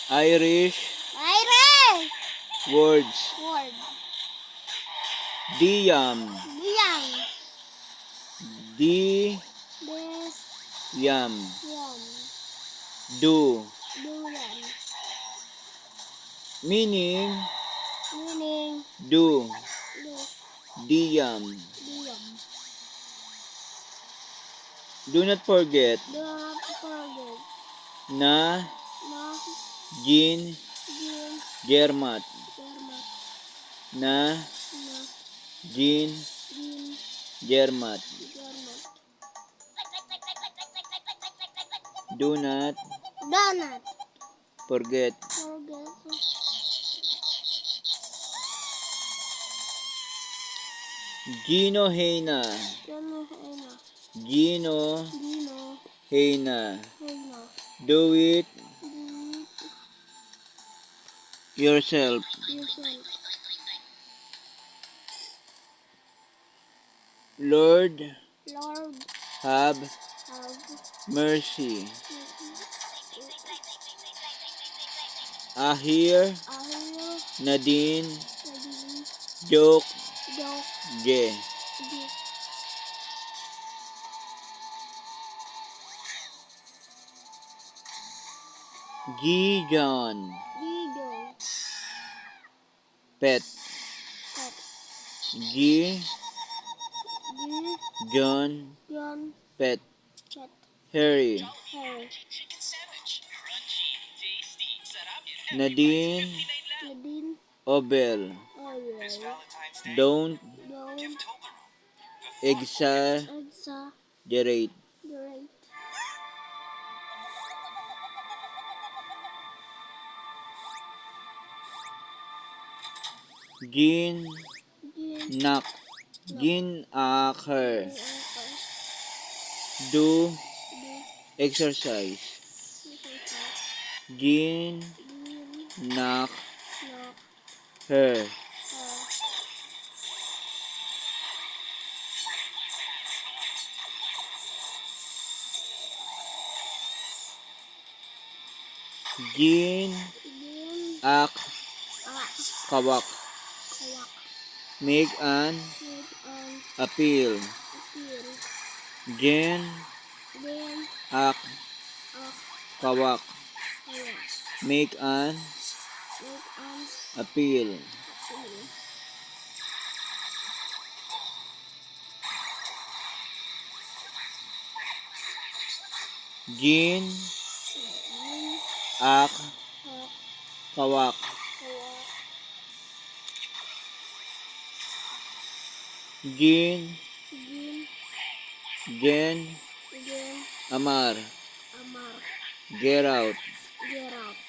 Irish Irish words. Word. Diyam. Diyam. D D yam. Yam. Do. Duyam. Meaning Meaning do. do. Diyam. Diyam. Do not forget Do not forget. na Na Jean Jean Germat. Germat. Na Na Jean Jean Germat. Germat. Do not Do not forget. forget. Gino Heina. Gino Heina. Gino Gino Heina. Heina. Do it Do it yourself. yourself. Lord, Lord have have mercy. mercy. Ahir Ahir Nadine Nadine Joke Joke J. J. G. John. Gideon Pet. Pet. G. G. John. John Pet. Pet. Harry. Harry. Nadine Nadine Obel. Oil. Don't Don't exaggerate. exaggerate. Jean Jean Knock. Jean Acker. Anchor. Do Do exercise. exercise. Jean Jean Knock knock her. her. Jean Jean Ak A Kawak. Kawak. Make an Make an appeal. appeal. Jean Jean Ak Ak Kawak. Kawak. Make an Make an appeal. appeal. Jean Jean Ak Ak Kawak. Kawak. Jean Jean Jen Jean Amar. Amar. Get out. Get out.